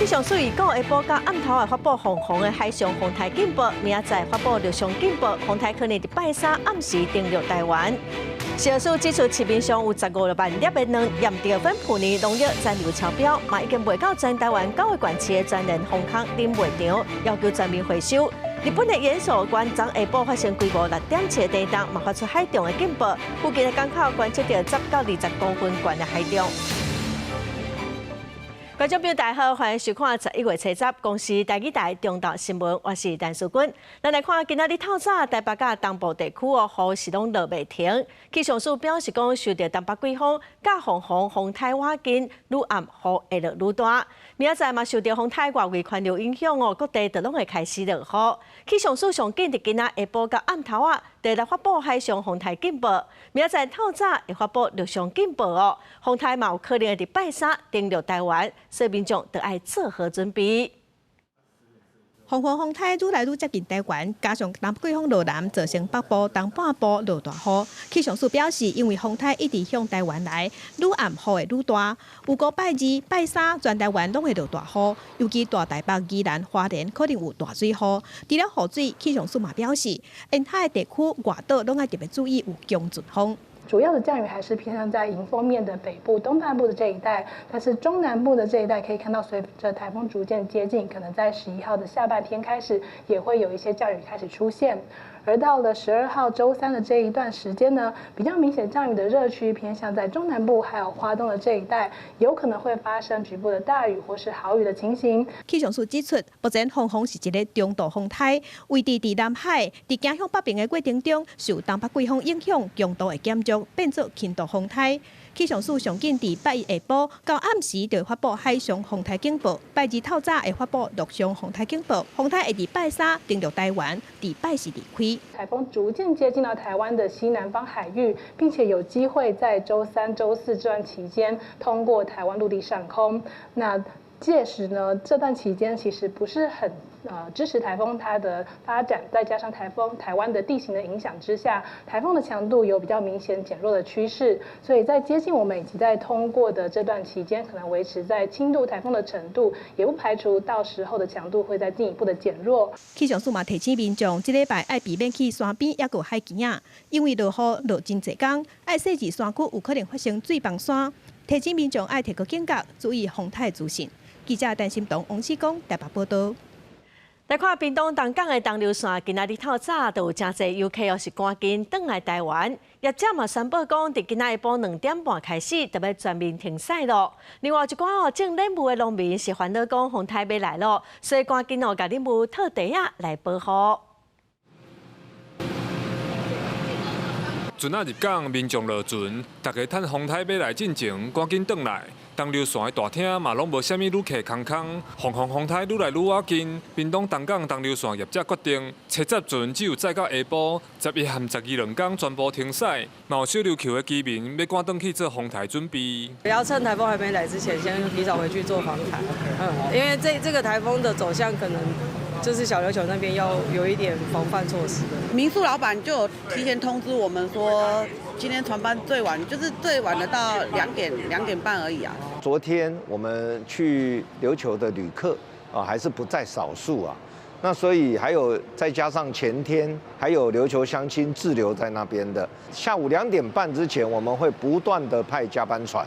氣象署預告下晡到暗頭會發布黃黃的海上風颱警報，明仔載發布陸上警報，風颱可能佇拜三暗時登陸台灣。食藥署指出，市面上有15萬粒的卵驗著粉撲尼農藥殘留超標，嘛已經賣到全台灣九個縣市的全聯防空冷賣場，要求全面回收。日本的岩手縣昨下晡發生規模6.7的地震，嘛發出海漲的警報，附近的港口觀測著10到20公分懸的海漲。觀眾朋友大家好，歡迎收看11月初十公視台語台中晝新聞，我是陳淑君。咱來看今仔日透早台北佮東部地區哦，雨是攏落袂停。氣象署表示講，受著東北季風、佮黃黃風颱倚近，愈暗雨會落愈大。明仔載嘛受著風颱外圍環流影響哦，各地都攏會開始落雨。氣象署上緊佇今仔下晡到暗頭仔，就來發布海上風颱警報。明仔載透早會發布陸上警報哦，風颱嘛有可能會佇拜三登陸台灣，所以民眾著愛做好準備。黃黃風颱愈來愈接近台灣，加上東北季風落南，造成北部、東半部落大雨。氣象署表示，因為風颱一直向台灣來，愈暗雨會愈大。預估拜二、拜三全台灣攏會落大雨，尤其大台北、宜蘭、花蓮可能有大水雨。除了雨水，氣象署嘛表示，沿海地區外島攏愛特別注意有強陣風。主要的降雨還是偏向在迎風面的北部、東半部的這一帶，但是中南部的這一帶可以看到，隨着颱風逐漸接近，可能在11號的下半天開始，也會有一些降雨開始出現。而到了12號週三的這一段時間呢，比較明顯降雨的熱區偏向在中南部還有花東的這一帶，有可能會發生局部的大雨或是豪雨的情形。氣象署指出，目前鳳凰是一个中度風颱，位置佇南海，佇行向北爿的過程中，受東北季風影響，強度會減弱，變做輕度風颱。氣象署上緊佇拜一下晡到暗時就會發布海上風颱警報，拜二透早會發布陸上風颱警報，風颱會佇拜三登陸台灣，佇拜四離開。颱風逐漸接近到台灣的西南方海域，並且有機會在週三、週四這段期間通過台灣陸地上空。那屆時呢，這段期間其實不是很支持颱風它的發展，再加上颱風台灣的地形的影響之下，颱風的強度有比較明顯減弱的趨勢，所以在接近我們以及在通過的這段期間，可能維持在輕度颱風的程度，也不排除到時候的強度會再進一步的減弱。氣象署嘛提醒民眾，這禮拜愛避免去山邊抑閣海墘仔，因為落雨落真濟工，愛細緻山區有可能發生水崩山，提醒民眾愛提高警覺，注意風颱資訊。記者陳心彤、王志剛台北報道。來看屏東東港的東琉線，今仔日透早就有誠濟遊客哦，是趕緊轉來台灣。業者嘛宣布講，佇今仔下晡2點半開始，就欲全面停駛囉。另外一寡哦種蓮霧的農民是煩惱講風颱欲來囉，所以趕緊哦共蓮霧套袋仔來保護。船仔入港，民眾落船，大家趁風颱欲來進前，趕緊轉來。東琉線的大廳嘛，攏無啥物旅客空空。黃黃風颱愈來愈倚近，屏東東港東琉線業者決定，初十船只有載到下晡，11和12兩工全部停駛。嘛有小琉球的居民欲趕轉去做風颱準備。不要趁颱風還沒來之前，先提早回去做防颱。因為這個颱風的走向可能就是小琉球那邊要有一點防範措施的。民宿老闆就有提前通知我們說，今天船班最晚就是最晚的到2點2點半而已啊。昨天我們去琉球的旅客啊，還是不在少數啊。那所以還有再加上前天還有琉球鄉親滯留在那邊的，下午2點半之前，我們會不斷的派加班船。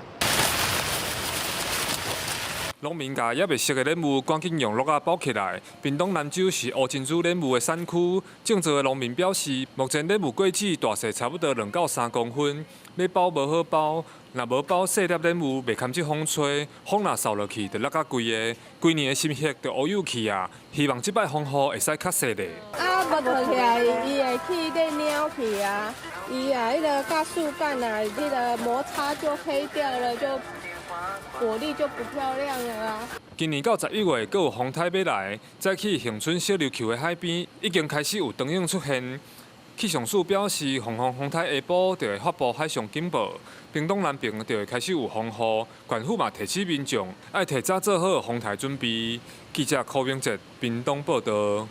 農民共猶未熟的蓮霧趕緊用箩仔包起來。屏東南州是烏珍珠蓮霧的產區，種植的農民表示，目前蓮霧果子大細差不多2到3公分，欲包無好包，若無包細粒蓮霧，袂堪這風吹，風若掃落去就落甲規个，規年的心血就烏有去啊！希望這擺風雨會使較細膩。啊，無落起來，伊會去咧鳥去啊，伊啊，彼个佮樹幹啊，彼个摩擦就黑掉了，就果粒就不漂亮了啊。今年到11月，閣有風颱欲來，早起恆春小琉球的海邊已經開始有長影出現。氣象署表示，黃黃風颱下晡就會發布海上警報，屏東南爿就會開始有風雨，縣府嘛提醒民眾愛提早做好風颱準備。記者柯明哲屏東報道。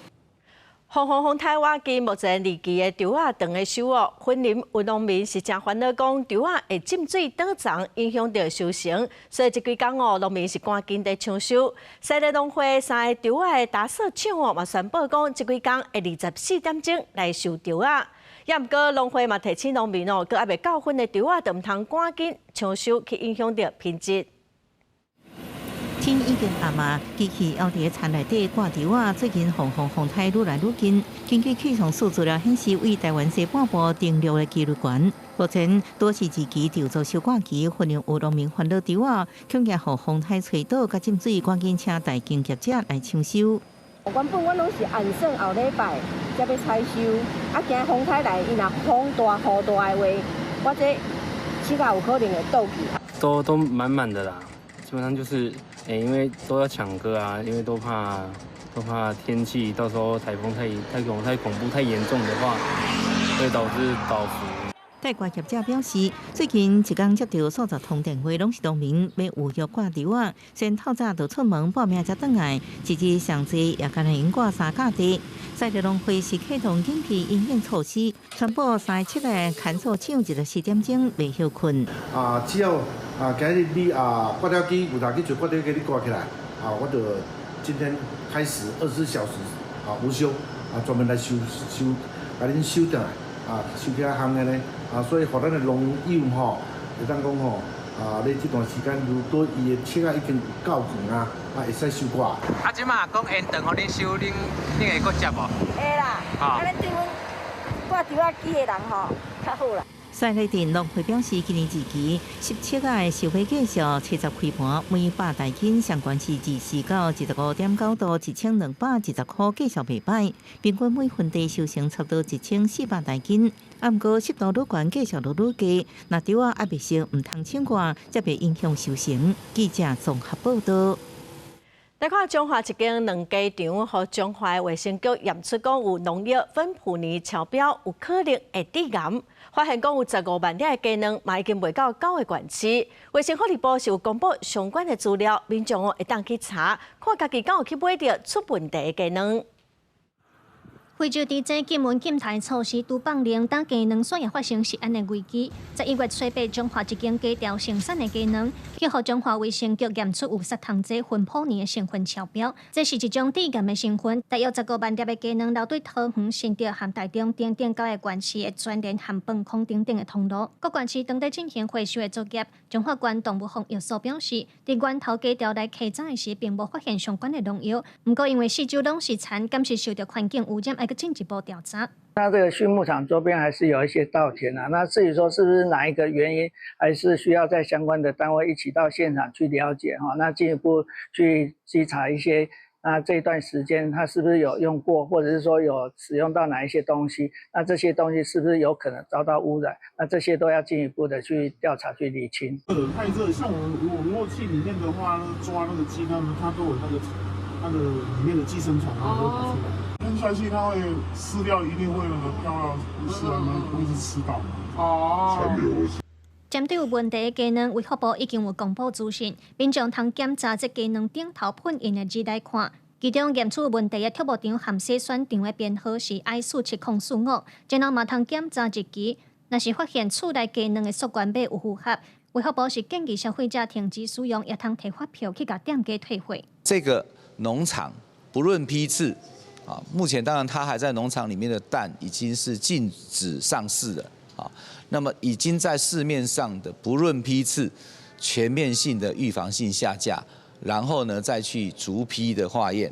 風風風颱倚近，目前二期的稻仔長咧收哦，雲林有農民是誠煩惱，講稻仔會浸水倒叢，影響著收成，所以這幾工哦，農民是趕緊佇搶收。西螺農會三个稻仔的打掃廠哦，嘛宣布講，這幾工會24點鐘來收稻仔。也毋過農會嘛提醒農民哦，閣猶未夠粉的稻仔，就毋通趕緊搶收，去影響著品質。天已經暗啊，機器猶佇田內底割稻仔。最近風風風颱愈來愈近，根據氣象署資料顯示，位台灣西半部登陸的機率懸。目前多是二期稻作收割期，雲林有農民煩惱稻仔，恐驚予風颱吹倒，佮浸水，趕緊請代耕業者來搶收。原本阮攏是按算後禮拜才欲採收，啊驚風颱來，伊若風大雨大的話，我這起碼有可能會倒去。都滿滿的啦，基本上就是。欸，因為都要搶割啊，因為都怕天氣到時候颱風太恐怖太嚴重的話，會導致倒伏。代割業者表示，最近一工接著數十通電話，攏是農民欲預約割稻仔，先透早就出門報名才轉來，一日上濟也干焦會用割三甲地。西螺農會是啟動緊急因應措施，宣布37個牽草廠24點鐘袂歇睏。啊，只要啊，今日你啊，割草機有台去做割草機，你掛起來，啊，我就今天開始24小時啊無休啊，專門來收收，共恁收轉來，啊，收起來烘的呢，啊，所以予咱的農友吼，會當講吼，啊，你這段時間如果伊的車仔已經有夠長啊，啊，會使收割。啊，這馬講延長予恁收，恁會閣接無？會啦，按呢對阮割稻仔機的人吼較好啦。西螺鎮農會表示，今年二期濕粟仔的收買價數70開盤，每百大斤上懸是24到25.9度，1220塊，繼續袂䆀。平均每分地收成差不多1400大斤。啊，毋過濕度愈懸，繼續愈愈低。若稻仔猶未熟，毋通搶割，才袂影響收成。記者綜合報道。來看彰化一間卵雞場，予彰化衛生局驗出講有農藥芬普尼超標，有可能會致癌。發現講有15萬粒的雞卵，嘛已經賣到九個縣市。衛生福利部是有公布相關的資料，民眾哦會當去查，看家己敢有去買著出問題的雞卵。非洲佇這禁運禁刣措施拄放令，等雞卵煞也發生食安的危機。11月初八，彰化一間雞場生產的雞卵，去予彰化衛生局驗出有殺蟲劑芬普尼的成分超標。這是一種致癌的成分，大約十五萬粒的雞卵流對桃園、新竹和台中等等九个縣市的全聯和飯空等等的通路。各縣市當地進行回收的作業。彰化縣動物防疫所表示，佇源頭雞場來稽查時，並無發現相關的農藥。毋過因為四周攏是田，敢是受著環境污染，愛閣進一步調查。那這個畜牧場周邊還是有一些稻田啊，那至於說是不是哪一個原因，還是需要在相關的單位一起到現場去了解哈，那進一步去稽查一些，那這段時間他是不是有用過，或者是說有使用到哪一些東西，那這些東西是不是有可能遭到污染？那這些都要進一步的去調查去釐清。太熱，像我們如果去裡面的話，抓那個雞，它們它都有那個裡面的寄生蟲，它都會跑出來。噴下去，它會飼料一定會那個飄到飼料，會是吃到。哦。針對有問題的雞卵，衛福部已經有公布資訊，民眾通檢查這雞卵頂頭噴印的字來看，其中驗出有問題的畜牧場和洗選場的編號是 I 4704 5，然後嘛通檢查日期，若是發現厝內雞卵的溯源碼有符合，衛福部是建議消費者停止使用，也通提發票去共店家退貨。這個農場不論批次，啊，目前當然它還在農場裡面的蛋已經是禁止上市了，啊，那麼已經在市面上的不論批次，全面性的預防性下架，然後呢再去逐批的化驗。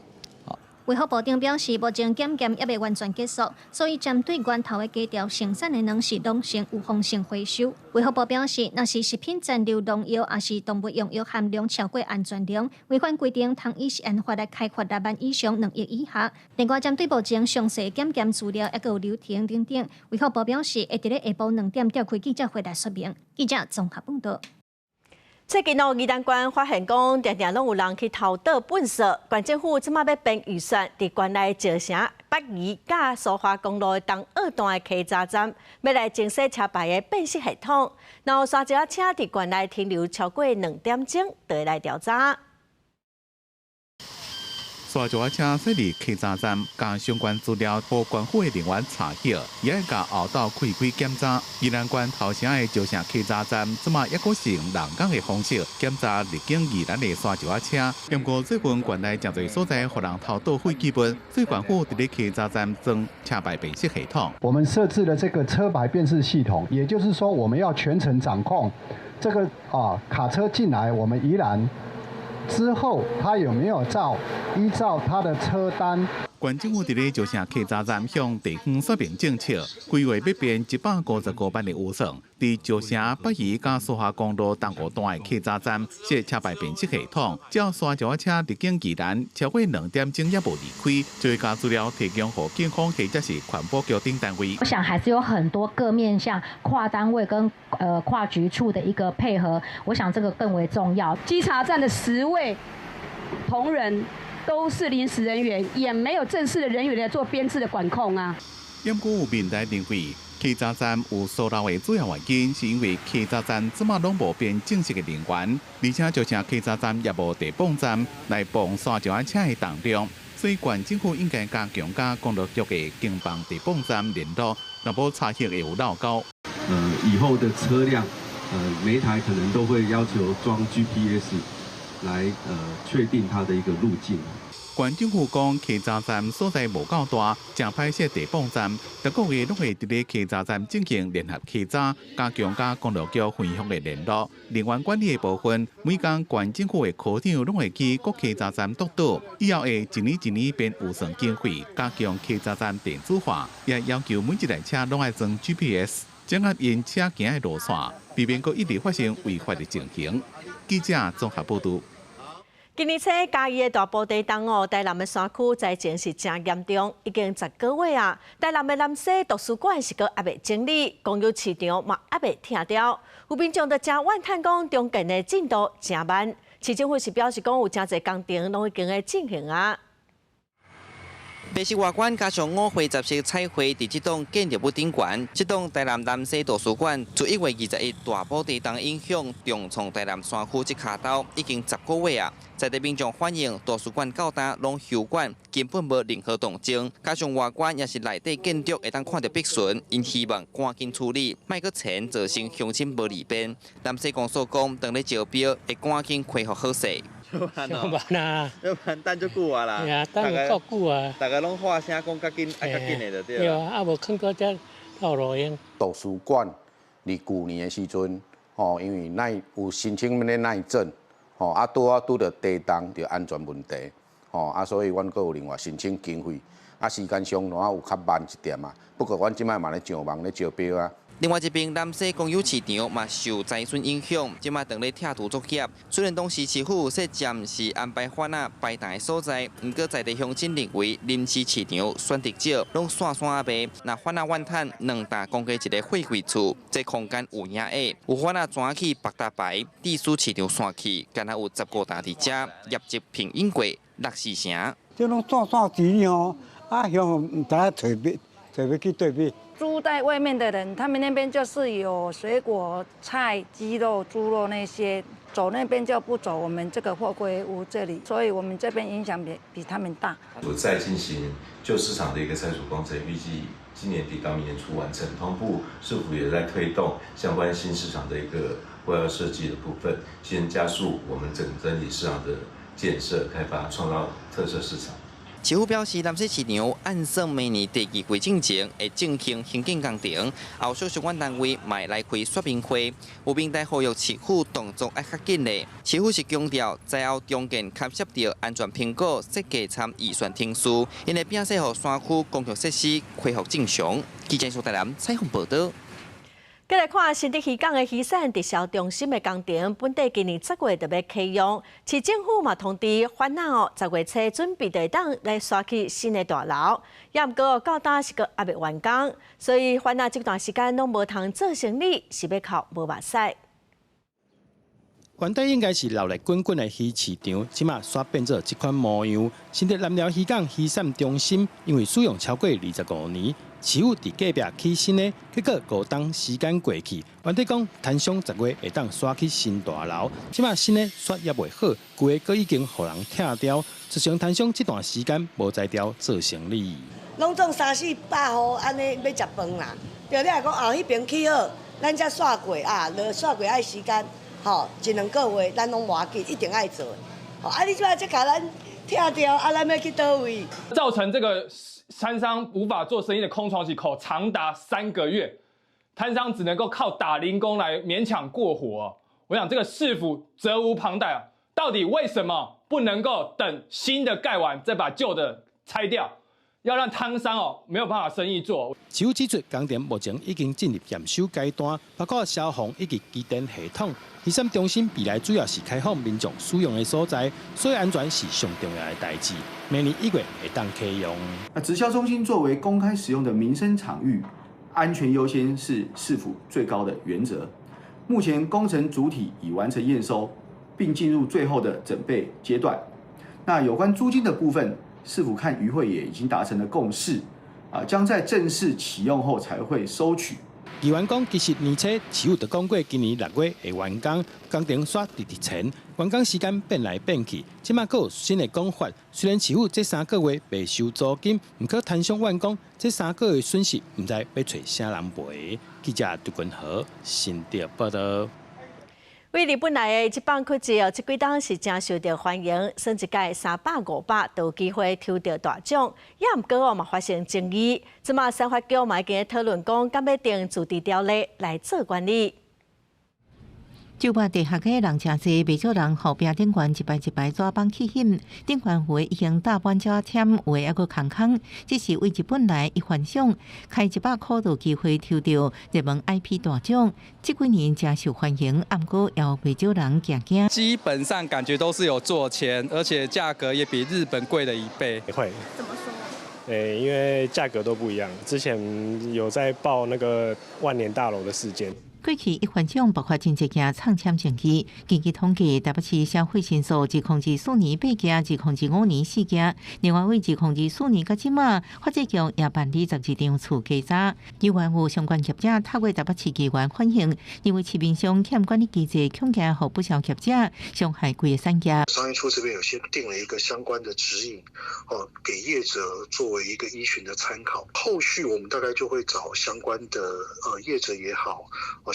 衛福部長表示，目前檢驗猶未完全結束，所以針對源頭的雞場生產的卵是攏先預防性回收。衛福部表示，若是食品殘留農藥，抑是動物用藥含量超過安全量，違反規定，通依食安法來開罰6萬以上2億以下。另外，針對目前詳細檢驗資料猶閣有流程等等，衛福部表示會佇咧下晡2點召開記者會來說明。記者綜合報道。最近哦，宜蘭縣發現講，定定攏有人去偷倒糞埽，縣政府這馬欲編預算，佇縣內石城、北宜佮蘇花公路的東澳段的溪閘站，欲來增設車牌的辨識系統。若有三石仔車佇縣內停留超過2點鐘，就會來調查。沙石仔車駛入客閘站，共相關資料予縣府的人員查核，也愛共後斗開開檢查。宜蘭縣頭城的石城客閘站，這馬猶閣是用人工的方式檢查入境宜蘭的沙石仔車。不過最近縣內誠濟所在予人偷倒廢棄物，所以縣府佇咧客閘站裝車牌辨識系統。我們設置了這個車牌辨識系統，也就是說，我們要全程掌控這個卡車進來，我們宜蘭之後，他有沒有依照他的車單？縣政府佇咧石城客閘站向地方說明政策，規劃欲編155萬的預算，佇石城北宜佮蘇花公路東五段的客閘站設車牌辨識系統，只要沙石仔車入境宜蘭超過2點鐘猶無離開，就會共資料提供予警方或者是環保局等單位。我想還是有很多各面向跨單位跟跨局處的一個配合，我想這個更為重要。稽查站的10位同仁都是臨時人員，也沒有正式的人員來做編制的管控啊。不過有民代認為，客閘站有疏漏的主要原因，是因為客閘站這馬攏無編正式的人員，而且石城客閘站也無地磅站來磅沙石仔車的重量，所以縣政府應該加強佮公路局的經磅地磅站聯絡，若無查核會有漏勾。以後的車輛，每台可能都會要求裝 GPS 來確定它的一個路徑。縣政府講，客閘站所在無夠大，誠歹設地磅站，逐個月攏會佇咧客閘站進行聯合稽查，加強佮公路局分局的聯絡。人員管理的部分，每工縣政府的科長攏會去各客閘站督導，以後會一年一年編預算經費，加強客閘站電子化，也要求每一台車攏愛裝 GPS，掌握𪜶車行的路線，避免閣一直發生違法的情形。記者綜合報導。今年初嘉義的大埔地動哦，台南的山區災情是誠嚴重，已經10個月啊。台南的南勢圖書館是閣猶未整理，公有市場嘛猶未拆掉，有民眾就誠怨嘆講，重建的進度誠慢。市政府是表示講有誠濟工程攏已經咧進行啊。白色外觀加上五灰雜色彩繪，佇這棟建築物頂懸。這棟台南南勢圖書館自1月21大埔地動影響，重創台南山區這跤兜已經十個月啊。在地民眾反映，圖書館到今攏休館，根本無任何動靜。加上外觀也是內底建築會當看著爿唇，𪜶希望趕緊處理，莫閣錢造成鄉親無利便。南勢公所講，當咧招標，會趕緊恢復好勢。上班啊，要等足久啊啦。係啊，等夠久啊。逐家攏喊聲講較緊，愛較緊的就對。對啊，啊無囥閣遮透路用。圖書館佇舊年的時陣，吼，因為耐有申請咧耐震，吼，啊拄好拄著地動，著安全問題，吼，啊所以阮閣有另外申請經費，啊時間上若有較慢一點啊。不過阮這擺嘛咧上網咧招標啊。另外一邊，南勢公有市場嘛受災損影響，這馬當咧拆除作業。雖然當時市府說暫時安排販仔擺檔的所在，毋過在地鄉親認為臨時市場選擇少，攏散散仔賣。若販仔怨嘆兩擔講過一个貨櫃厝，這空間有影狹，有販仔轉去北搭牌，致使市場散去，敢若有15擔佇遮，業績平穩過六四成。這攏散散錢吼，啊鄉毋知影揣佗，揣欲去佗位。住在外面的人，他們那邊就是有水果、菜、雞肉、豬肉那些，走那邊就不走我們這個貨櫃屋這裡，所以我們這邊影響比他們大。我在進行舊市場的一個拆除工程，預計今年底到明年初完成。同步市府也在推動相關新市場的一個規劃設計的部分，先加速我們整整體市場的建設開發，創造特色市場。市府表示，南勢市場按算明年第二季進前會進行興建工程，後續相關單位嘛會來開說明會。有民代呼籲市府動作愛較緊咧。市府是強調，災後重建牽涉著安全評估、設計參預算程序，𪜶會拼勢予山區公共設施恢復正常。記者蘇台南採訪報導。繼來看新竹漁港的魚產直銷中心的工程，本底今年10月就欲啟用，市政府嘛通知販仔哦，10月初準備就會當來徙去新的大樓，也毋過到今是閣猶未完工，所以販仔這段時間攏無通做生理，是欲哭無目屎。原底應該是熱鬧滾滾的魚市場，這馬煞變做這款模樣。新竹南寮漁港魚散中心，因為使用超過25年，市府佇隔壁起新的，結果五冬時間過去，原底講攤商10月會當徙去新大樓，這馬新的煞猶未好，舊的閣已經予人拆掉，造成攤商這段時間無才調做生理。攏總三四百戶按呢欲食飯啦，對，你若講後彼爿起好，咱才徙過啊，落徙過愛時間。吼，一兩個月，咱攏無要緊，一定愛做。吼，啊，你這擺才共咱拆掉，啊，咱欲去佗位？造成這個攤商無法做生意的空窗期，可長達3個月，攤商只能夠靠打零工來勉強過活。我想這個市府責無旁貸啊！到底為什麼不能夠等新的蓋完再把舊的拆掉？要讓攤商哦沒有辦法生意做。市府指出，工程目前已經進入驗收階段，包括消防以及機電系統。魚散中心未來主要是開放民眾使用的所在，所以安全是上重要的代誌。明年1月會當啟用。那直銷中心作為公開使用的民生場域，安全優先是市府最高的原則。目前工程主體已完成驗收，並進入最後的準備階段。那有關租金的部分，市府和漁會也已經達成了共識，啊，將在正式啟用後才會收取。議員講，其實年初市府就講過，今年6月會完工，工程煞直直前，完工時間變來變去，這馬閣有新的講法。雖然市府這3個月袂收租金，毋過攤商怨講，這3個月損失毋知欲揣啥人賠。記者杜君和新竹報導。為日本來的這放曲子哦，這幾冬是誠受著歡迎，算一屆300、500都有機會抽著大獎。也毋過哦，嘛發生爭議。這馬產發局嘛已經討論講，敢欲訂自治條例來做管理。酒吧地下街人誠濟，袂少人予壁頂懸一排一排紙板去翕，頂懸有的已經搭滿紙籤，有的猶閣空空。這是為日本來一番賞，開100箍就有機會抽著熱門 IP 大獎。這幾年誠受歡迎，毋過也有袂少人驚驚。基本上感覺都是有做籤，而且價格也比日本貴了1倍。會。怎麼說？因為價格都不一樣。之前有在報那個萬年大樓的事件。過去一番獎爆發真濟件藏籤爭議，根據統計，台北市消費申訴2024年8件，2025年4件，另外為2024年到這馬，發展局也辦理12張厝稽查。議員有相關業者透過台北市議員反映，認為市面上欠管理機制，恐驚予不肖業者傷害規个產業。商業處這邊有先定了一個相關的指引，哦，給業者作為一個依循的參考。後續我們大概就會找相關的業者也好，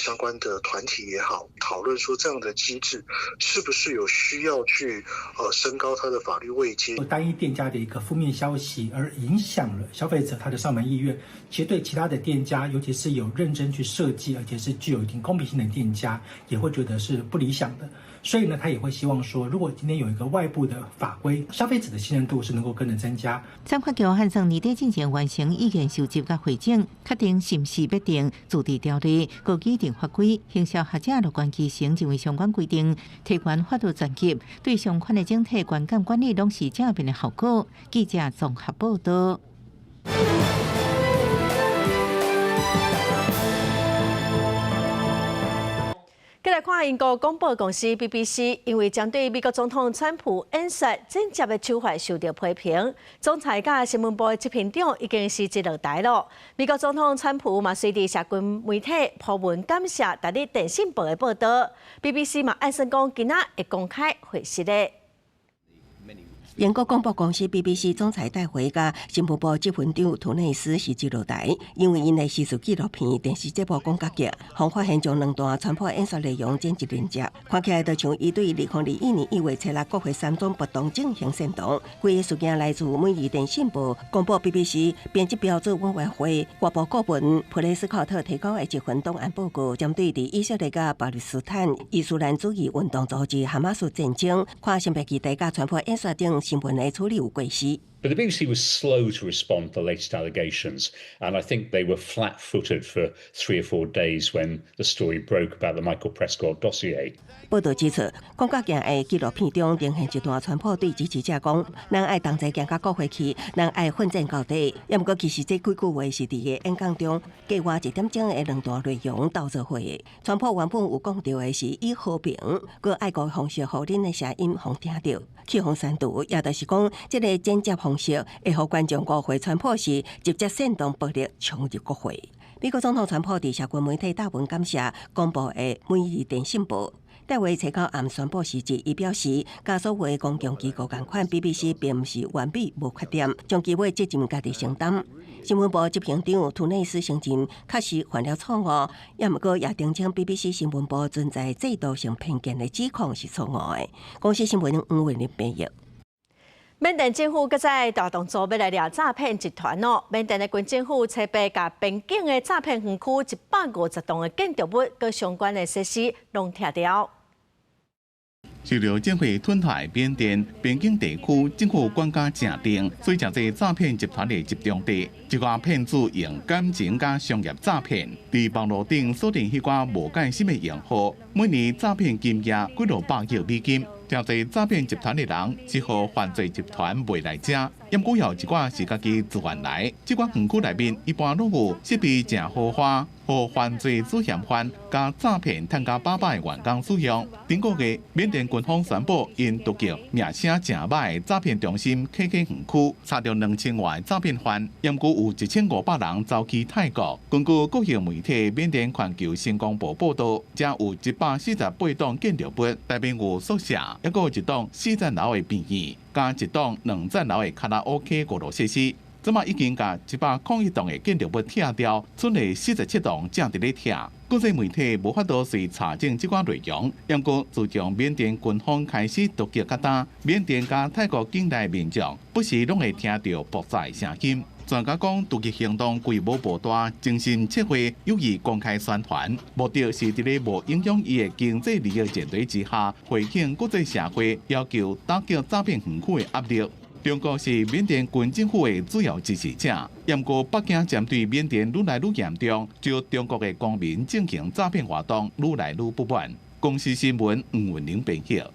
相關的團體也好，討論說這樣的機制是不是有需要去升高它的法律位階。單一店家的一個負面消息，而影響了消費者他的上門意願，其實對其他的店家，尤其是有認真去設計，而且是具有一定公平性的店家，也會覺得是不理想的。所以呢，他也會希望說，如果今天有一個外部的法規，消費者的信任度是能夠跟著增加。產發局漢算年底進前完成意見收集佮匯總，確定是毋是欲訂自治條例、閣擬定法規、行銷學者樂觀其成，認為相關規定提懸法律層級，對相關的整體觀感管理攏是正面的效果。記者綜合報導。再來看英國廣播公司 BBC，因為針對美國總統川普演說剪接的手法受到批評，總裁佮新聞部的執行長已經辭職落台囉。美國總統川普嘛，隨佇社群媒體鋪文感謝逐日電訊報的報導。BBC 嘛，按算講今仔會公開回釋的。英國廣播公司 BBC 總裁戴維佮新聞部執行長圖內斯辭職落台，因為𪜶的時事紀錄片電視節目講甲激，予發現將兩段川普演說內容剪輯連接，看起來就像伊對2021年1月26國會山莊暴動進行煽動。規个事件來自每日電訊報公布 BBC 編輯標準委員會外部顧問普雷斯考特提交的一份檔案報告，針對佇以色列佮巴勒斯坦伊斯蘭主義運動組織哈馬斯戰爭，看性別議題佮川普演說等新聞的處理有過失。But the BBC was slow to respond to the latest allegations, and I think they were flat-footed for 3 or 4 days when the story broke about the Michael Prescott dossier. 報導指出，廣角鏡的紀錄片中呈現一段川普對支持者講：咱愛同齊行到國會去，咱愛奮戰到底。也毋過，其實這幾句話是佇伊演講中計劃一點鐘的兩段內容鬥做伙的。川普原本有講著的是以和平、閣愛國方式，予恁的聲音予聽著，去予刪除，也就是講，這个剪接方式會予觀眾誤會川普是直接煽動暴力衝入國會。美國總統川普佇社群媒體貼文感謝公布的每日電訊報。戴維初九暗宣布辭職，伊表示，佮所有公共機構仝款，BBC 並毋是完美無缺點，長期尾責任家己承擔。新聞部執行長圖內斯承認確實犯了錯誤，也毋過也澄清 BBC 新聞部存在制度性偏見的指控是錯誤的。公視新聞黃偉玲編譯。緬甸政府閣再大動作欲來掠詐騙集團哦。緬甸的軍政府初八共邊境的詐騙園區150棟的建築物佮相關的設施攏拆掉。受著政府吞台緬甸邊境地區政府管甲誠重，所以誠濟詐騙集團的集中地。一寡騙子用感情佮商業詐騙，佇網路頂鎖定彼寡無戒心的用戶，每年詐騙金額幾落百億美金。誠濟詐騙集團的人是予犯罪集團賣來遮，毋過有一寡是家己自願來。這寡園區內面一般攏有設備誠豪華，予犯罪主嫌犯佮詐騙趁甲飽飽的員工使用。頂個月，緬甸軍方宣布，𪜶突擊名聲誠䆀的詐騙中心 KK 園區，查著2000外詐騙犯，毋過有1500人走去泰國。根據國營媒體緬甸環球星光報報導，遮有148棟建築物，內面有宿舍，猶閣有一棟四層樓的病院，佮一棟兩層樓的卡拉 OK 娛樂設施。這馬已經共101棟的建築物拆掉，賰下47棟正佇咧拆。國際媒體無法度隨查證這寡內容，毋過自從緬甸軍方開始突擊較今，緬甸佮泰國境內民眾不時攏會聽著爆炸的聲音。專家講，突擊行動規模無大，精心策劃，有意公開宣傳，目的是佇咧無影響伊的經濟利益前提之下，回應國際社會要求打擊詐騙園區的壓力。中國是緬甸軍政府的主要支持者，毋過北京針對緬甸愈來愈嚴重，對中國的公民進行詐騙活動愈來愈不滿。公視新聞吳文玲編譯。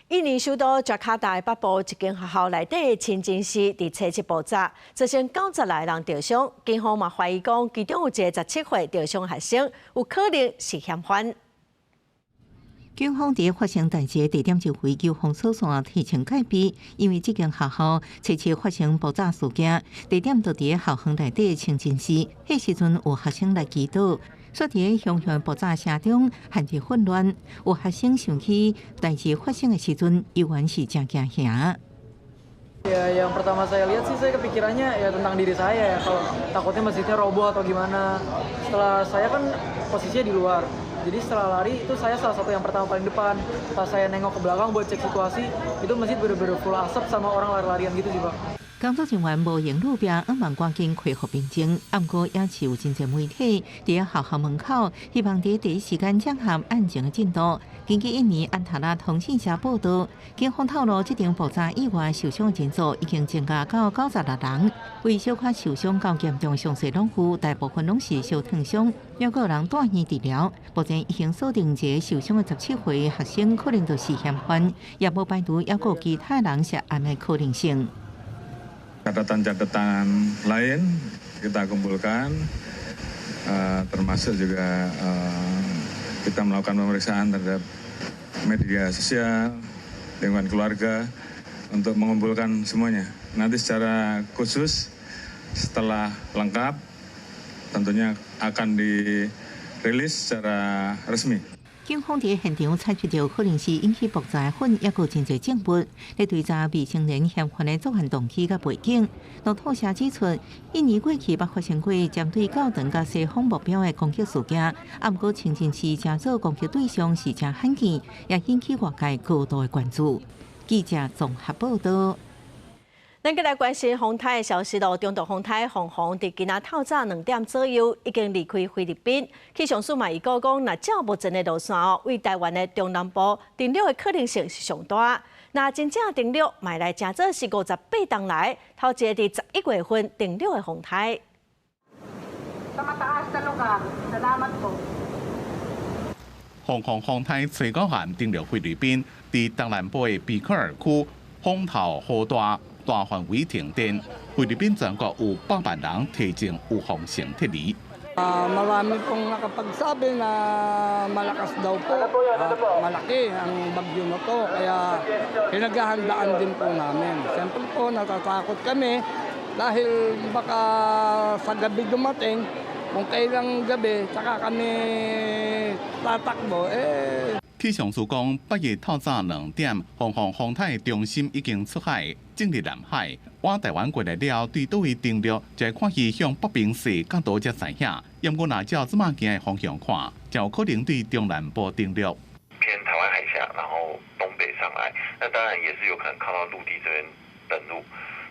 印尼首都雅加達北部一間學校內底清真寺佇初七爆炸，造成96个人著傷。警方嘛懷疑講，其中有一个17歲著傷學生有可能是嫌犯。警方佇發生代誌的地點就圍消防索線提前戒備，因為這間學校初七發生爆炸事件，地點就佇校園內底清真寺。彼時陣有學生來祈禱，煞佇熊熊爆炸聲中陷入混亂。有學生想起代誌發生的時陣，猶原是誠驚嚇。 Ya, yang pertama saya lihat sih saya kepikirannya ya tentang diri saya ya, kalau takutnya masjidnya roboh atau gimana. Setelah saya kan posisinya di luar, jadi setelah lari itu saya salah satu yang pertama paling depan. Pas saya nengok ke belakang buat cek situasi, itu masjid bener-bener full asap sama orang lari-larian gitu sih, Pak. 工作人員無閒路邊，向望趕緊恢復平靜。毋過也是有真濟媒體佇學校門口，希望佇第一時間掌握案情的進度。根據印尼安塔拉通訊社報導，警方透露，這場爆炸意外受傷人數已經增加到96人。為小可受傷較嚴重傷勢攏有，大部分攏是燒燙傷，猶閣有人住院治療。目前已經鎖定一个受傷的17歲學生，可能就是嫌犯，也無排除猶閣有其他人涉案的可能性。 Catatan-catatan lain kita kumpulkan, termasuk juga kita melakukan pemeriksaan terhadap media sosial, lingkungan keluarga, untuk mengumpulkan semuanya. Nanti secara khusus setelah lengkap, tentunya akan dirilis secara resmi. 警方佇現場採取著可能是引起爆炸粉，抑閣真濟證物，咧追查未成年嫌犯的作案動機佮背景。路透社指出，印尼過去捌發生過針對教堂佮西方目標的攻擊事件，毋過清真寺成做攻擊對象是誠罕見，也引起外界高度的關注。記者綜合報導。咱閣來關心風颱的消息囉。中度風颱鳳凰佇今仔透早2點左右已經離開菲律賓。氣象署嘛預告講，若照目前的路線哦，對台灣的中南部登陸的可能性是上大。若真正登陸，嘛來成做是58冬來頭一个佇11月份登陸的風颱。 Sa mataas na lugar. Salamat po. 鳳凰風颱吹高岸登陸菲律賓，佇東南部的比科爾區風頭雨大，大範圍停電。菲律賓全國有百萬人提前預防性撤離。 Marami pong nakapagsabi na malakas daw po at malaki ang bagyo na to. Kaya pinaghahandaan din po namin. Siyempre po natatakot kami dahil baka sa gabi dumating, kung kailang gabi, saka kami tatakbo, eh. 氣象署講，拜一透早2點，鳳凰風颱中心已經出海，進入南海。往台灣過來了，對佗位登陸，就會看伊向北邊勢較多才知影。毋過，若照這馬行的方向看，就有可能對中南部登陸。偏台灣海峽，然後東北上來，那當然也是有可能靠到陸地這邊登陸。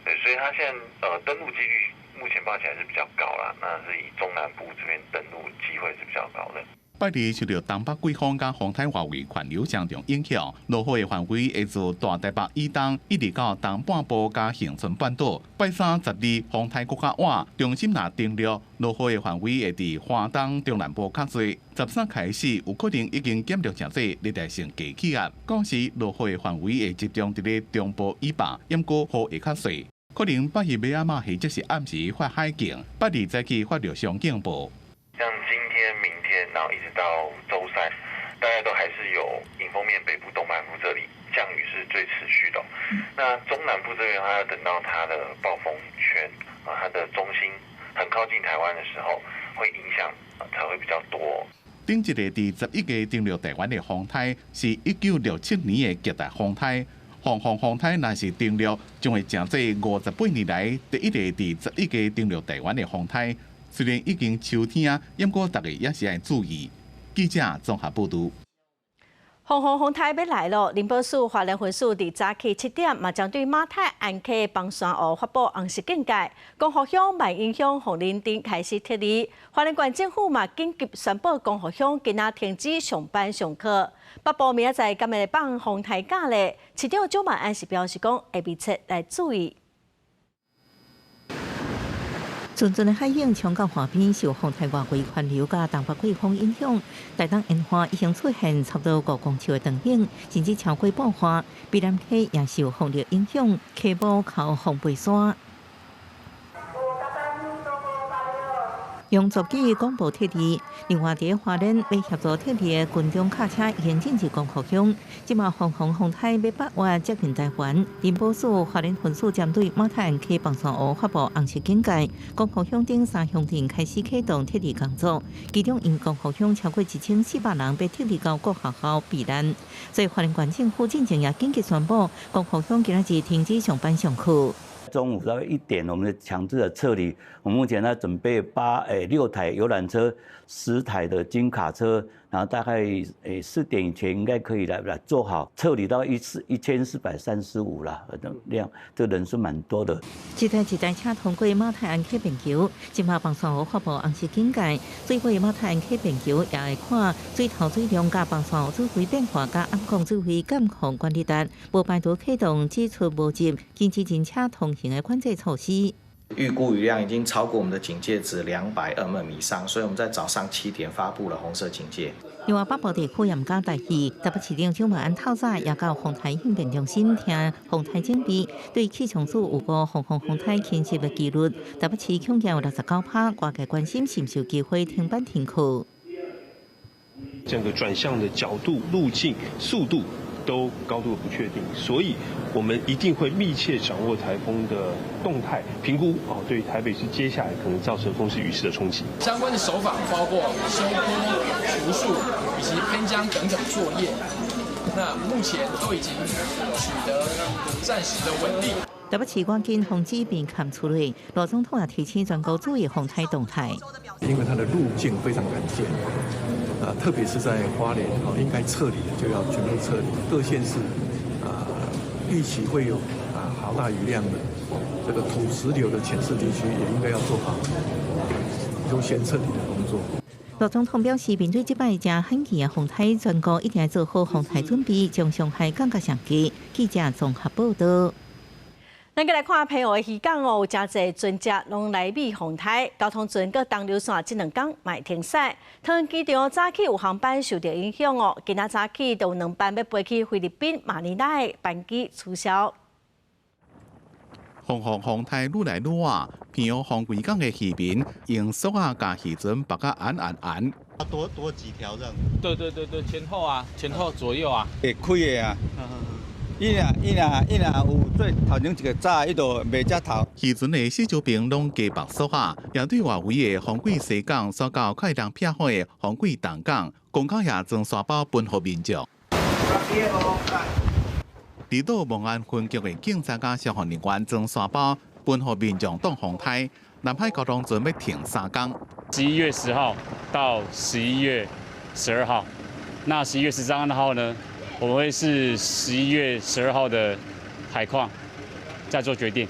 對，所以它現在登陸幾率目前報起來是比較高啦。那是以中南部這邊登陸機會是比較高的。拜二受到東北季風佮風颱外圍環流雙重影響，落雨的範圍會自大台北以東一直到東半部佮恆春半島。拜三十二風颱閣較晚，中心若登陸，落雨的範圍會佇花東中南部較濟。13開始有可能已經減弱成做熱帶性低氣壓，到時落雨的範圍會集中佇咧中部以北，毋過雨會較細。可能拜一暝仔嘛，或者是暗時發海警，拜二早起發陸上警報。像今天、明天，然後一直到週三，大概都還是有迎風面北部、東半部這裡降雨是最持續的。那中南部這邊，它要等到它的暴風圈啊，它的中心很靠近台灣的時候，會影響才會比較多。頂一个佇11月登陸台灣的風颱，是1967年的極大風颱。鳳凰風颱若是登陸，將會成做58年來第一个佇11月登陸台灣的風颱。雖然已經秋天，毋過大家也是愛注意。記者綜合報導。鳳凰風颱欲來囉，林保署花蓮分署佇早起7點嘛，針對馬太鞍溪枋山湖發布紅色警戒，光復鄉、萬英鄉、鳳林鎮開始撤離。花蓮縣政府嘛緊急宣布，光復鄉今仔停止上班上課。北部明仔載敢會放風颱假咧？市長蔣萬安是表示講，會密切來注意。陣陣的海湧衝到岸邊，受風颱外圍環流佮東北季風影響，台東沿岸已經出現差不多5公尺的長湧，甚至超過半岸。卑南溪也受風力影響，溪埔口風飛沙。用座機廣播撤離。另外，佇花蓮欲協助撤離的軍裝卡車已經進入光復鄉。這馬鳳凰風颱欲八月接近台灣，林保署花蓮分署針對馬太鞍溪枋山湖發布紅色警戒，光復鄉等三鄉鎮開始啟動撤離工作。其中，因光復鄉超過1400人欲撤離到各學校避難。所以，花蓮縣政府進前也緊急宣布，光復鄉今仔日停止上班上課。中午大概1點，我們強制的撤離。我們目前在準備8、6台遊覽車，10台的軍卡車，然後大概4點以前應該可以來做好撤離到1435了，量這個人數蠻多的。一台一台車通過馬太鞍溪便橋，這馬枋山湖發布紅色警戒，水過馬太鞍溪便橋也會看水頭水量佮枋山湖水位變化佮暗降水位監控管理站，無排除啟動只出無入，禁止人車通行的管制措施。預估雨量已經超過我們的警戒值200 mm 以上，所以我們在早上7點發布了紅色警戒。另外，北部地區也毋敢大意，台北市長蔣萬安透早也到風颱應變中心聽風颱準備，對氣象署有過鳳凰風颱侵襲的幾率，台北市恐驚有69%，外界關心是毋是有機會停班停課。這個轉向的角度、路徑、速度都高度不確定，所以我們一定會密切掌握颱風的動態評估哦，對台北市接下來可能造成風勢雨勢的衝擊。相關的手法包括修坡、除樹以及噴漿等等作業，那目前都已經取得暫時的穩定。台北市趕緊通知並砍出來，羅總統也提醒全國注意風颱動態。因為它的路徑非常罕見，啊，特別是在花蓮，哦，應該撤離的就要全部撤離。各縣市啊，預期會有啊好大雨量的這個土石流的潛勢地區，也應該要做好優先撤離的工作。羅總統表示，面對這擺誠罕見的風颱，全國一定做好防台準備，將傷害降到上低。記者綜合報道。咱閣來看澎湖的漁港哦，有誠濟船隻攏來避風颱，交通船佮東琉線這兩工嘛會停駛。桃園機場早起有航班受到影響哦，今仔早起就有兩班欲飛去菲律賓馬尼拉的班機取消。風風風颱愈來愈倚，澎湖放歸港的漁民用索仔共漁船縛甲絚絚絚。多多幾條這樣。對對對對，前後啊，前後左右啊。會開的啊。伊若伊若伊若有做頭前一個早，伊就袂遮頭。漁船的四周邊攏加縛索仔，也對外圍的放歸西港，煞到較會當避火的放歸東港，公口也裝沙包分予民眾。離島望安分局的警察佮消防人員裝沙包分予民眾擋風颱。南海交通船欲停三工。 11月10號到11月12號，那11月13號呢？我們會視11月12號的海況再做決定。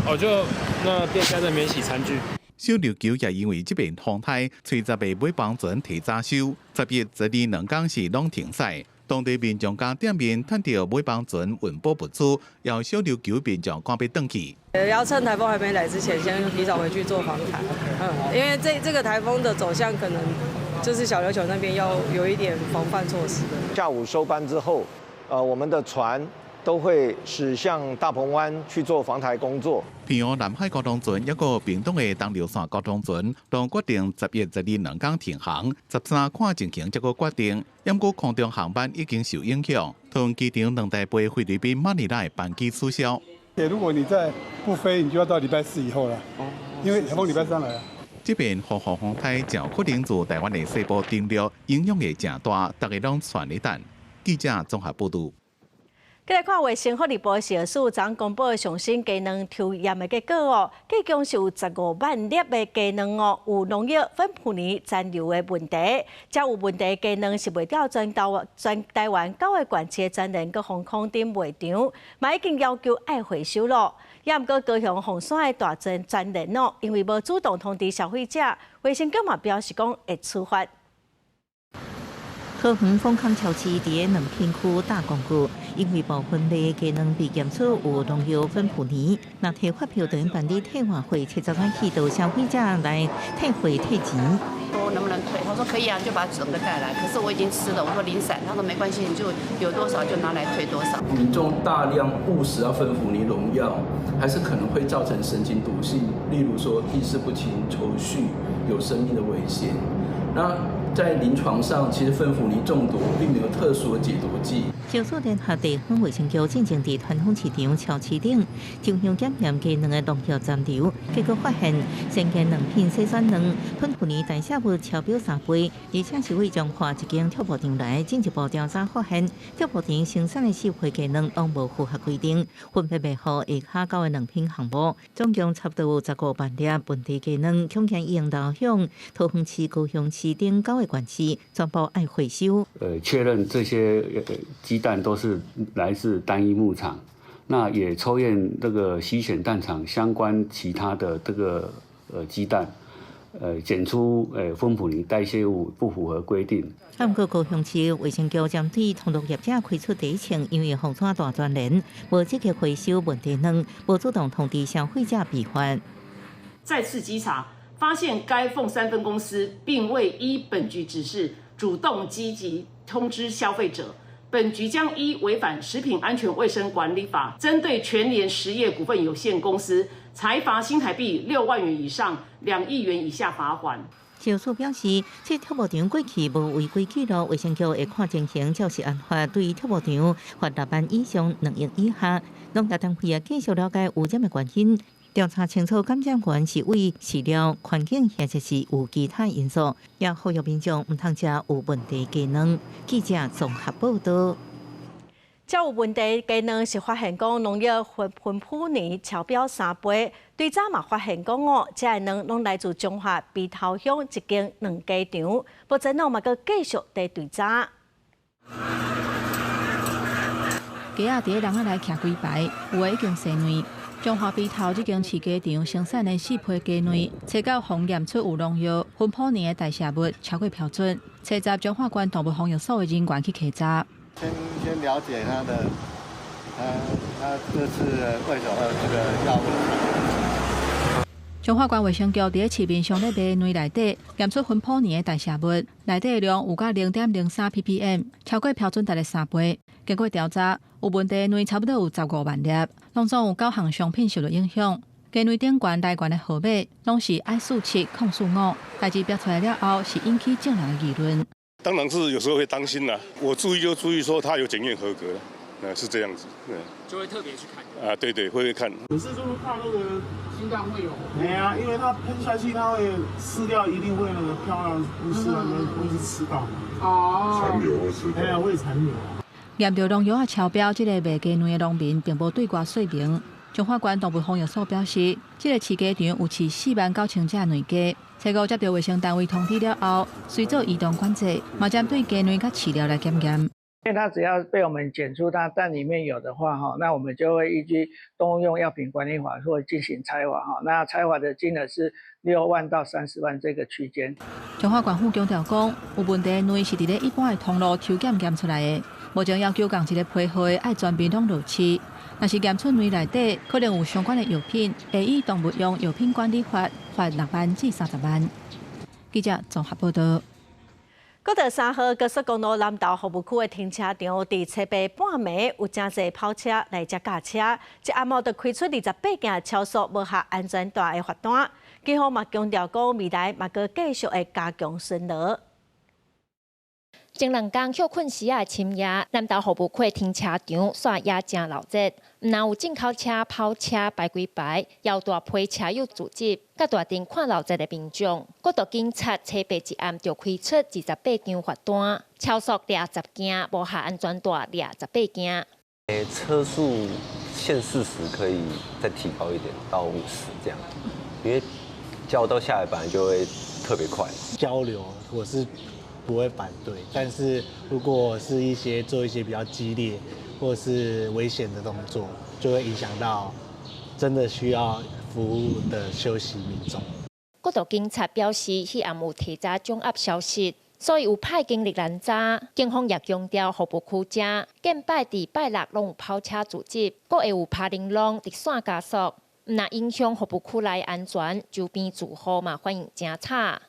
哦，就那店家在那邊洗餐具。小琉球也因為這遍風颱，初十个尾班船提早收，11、12兩工是攏停駛。當地民眾佮店面趁著尾班船運補物資，要小琉球民眾趕欲轉去。要趁颱風還沒來之前，先提早回去做防台。嗯，因為這個颱風的走向可能就是小琉球那邊要有一點防範措施的。下午收班之後，我們的船都會駛向大鵬灣去做防台工作。澎湖南海交通船，抑閣屏東的東琉線交通船，都決定11、12兩工停航，13看情形才閣決定。毋過空中航班已經受影響，桃園機場兩台飛菲律賓馬尼拉的班機取消。如果你再不飛，你就要到禮拜四以後了，因為颱風禮拜三來啊。這遍風風風颱誠可能自台灣的西部登陸，影響會誠大，大家攏𤆬咧等。記者綜合報導。繼來看衛生福利部食藥署昨公布上新雞卵抽驗的結果哦，計共是有15萬粒的雞卵哦，有農藥芬普尼殘留的問題，遮有問題雞卵是賣到全台灣九個縣市的全聯佮豐康等賣場，嘛已經要求愛回收咯。也毋過高雄鳳山的大全全聯哦，因為無主動通知消費者，衛生局嘛表示講會處罰。桃園豐康超市佇咧兩片區大公告，因為部分的雞卵被檢出有農藥芬普尼，若提發票等於辦理退換貨，七十日起到消費者來退貨退錢。說能不能退？他說可以啊，就把整個帶來。可是我已經吃了，我說零散，他說沒關係，你就有多少就拿來退多少。民眾大量誤食啊芬普尼農藥，還是可能會造成神經毒性，例如說意識不清、抽搐、有生命的危險。那在臨床上，其實芬普尼中毒並沒有特殊的解毒劑。食藥署聯合地方衛生局進前佇傳統市場超市頂抽樣檢驗雞卵的農藥殘留，結果發現鮮雞卵品篩選卵芬普尼代謝物超標3倍，而且是對彰化一間跳舞場來進一步調查發現，跳舞場生產的四批雞卵攏無符合規定，分別賣予下跤九个卵品項目，總共差不多有15萬粒問題雞卵，恐驚已經流向桃園市、高雄市等九個縣市，全部愛回收。確認這些雞蛋都是來自單一牧場，那也抽驗這個洗選蛋廠相關其他的這個雞蛋，檢出芬普尼代謝物不符合規定。毋過高雄市衛生局針對通路業者開出提醒，因為鳳山大全聯無積極回收問題卵，無主動通知消費者被罰。再次稽查，發現該鳳山分公司並未依本局指示主動積極通知消費者。本局將依違反食品安全衛生管理法，針對全聯實業股份有限公司，裁罰新台幣6萬元以上2億元以下罰鍰。食藥署表示，這跳舞場過去無違規記錄，衛生局會看情形，照食安法對跳舞場罰6萬以上2億以下。農業單位也繼續了解污染的原因，調查清楚感染源是為飼料、環境，或者是有其他因素。也呼籲民眾毋通食有問題雞卵。記者綜合報導。這有問題雞卵是發現講農藥芬普尼超標3倍，對早嘛發現講哦，這个卵攏來自彰化埤頭鄉一間卵雞場，目前哦嘛閣繼續佇追查。雞仔佇咧籠仔內徛幾排，有的已經生卵。彰化埤頭這間飼雞場生產的四批雞卵，初九予驗出有農藥、芬普尼的代謝物超過標準。初十彰化縣動物防疫所的人員去稽查。先了解他的，他這次為什麼這個藥物？彰化縣衛生局佇咧市面上咧賣卵內底驗出芬普尼的代謝物，內底量有到0.03 ppm，超過標準值的3倍。經過調查，有問題的卵差不多有15萬粒，攏總有九項商品受到影響。雞卵頂懸來源的號碼攏是 I 47 045，代誌標出來了後，是引起眾人的議論。當然是有時候會擔心啦，我注意就注意說它有檢驗合格，是這樣子，就會特別去看。啊，對對，會看。可是就是怕那個心臟會有。對啊，因為它噴下去，它會飼料一定會那個飄到，飼料會是吃到嘛。哦。殘留會吃。對啊，會殘留。驗著農藥仔超標，這個賣雞卵的農民並無對外說明。彰化縣動物防疫所表示，這個飼雞場有飼4萬9千隻卵雞。初五接到衛生單位通知了後，隨做移動管制，嘛針對雞卵佮飼料來檢驗。因為它只要被我們檢出它蛋裡面有的話，哈，那我們就會依據動物用藥品管理法會進行裁罰，哈，那裁罰的金額是6萬到30萬這個區間。彰化縣府強調講，有問題的卵是佇咧一般的通路抽檢驗出來的，目前要求仝一個批號的愛全面攏落試。若是驗出卵內底可能有相關的藥品，會依動物用藥品管理法罰6萬至30萬。記者綜合報道。國道3號高速公路南投服務區的停車場，佇初八半暝有誠濟跑車來遮駕車，一暗暝就開出28件超速無合安全帶的罰單。警方嘛強調講，未來嘛閣繼續會加強巡邏。前兩工歇睏時仔深夜，南投服務區停車場煞也誠鬧熱，毋但有進口車、跑車排幾排，猶大批車友聚集，佮大陣看鬧熱的民眾。國道警察初八一暗就開出28張罰單，超速掠10件，無合安全帶掠18件。車速限40可以再提高一點到50這樣，因為交流道下來本來就會特別快。交流我是不會反對，但是如果是一些做一些比較激烈或是危險的動作，就會影響到真的需要服務的休息民眾。國道警察表示，彼暗有提早掌握消息，所以有派警力攔查。警方也強調，服務區遮近擺佇拜六攏有跑車聚集，閣會有拍鈴櫳直線加速，毋但影響服務區內安全，周邊住戶嘛反應誠差。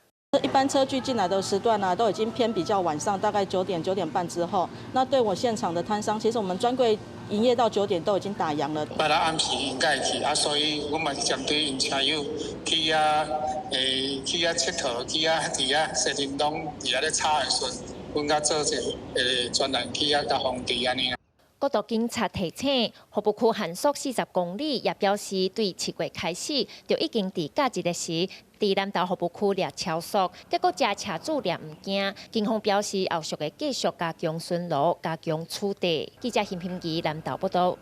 一般車距進來的時段呢，都已經偏比較晚上，大概9點9點半之後。那對我現場的攤商，其實我們專櫃營業到9點都已經打烊了。拜六暗時應該會去啊，所以我嘛是針對𪜶車友去遐，去遐𨑨迌，去遐佇遐踅叮當，佇遐咧吵的時陣，阮閣做一個專人去遐共防治按呢。國道警察提醒，服務區限速40公里，也表示對7月開始就已經佇假日的時，佇南投服務區掠超速，結果這車主掠毋驚。警方表示後續會繼續加強巡邏、加強處理。記者邢平儀南投報道。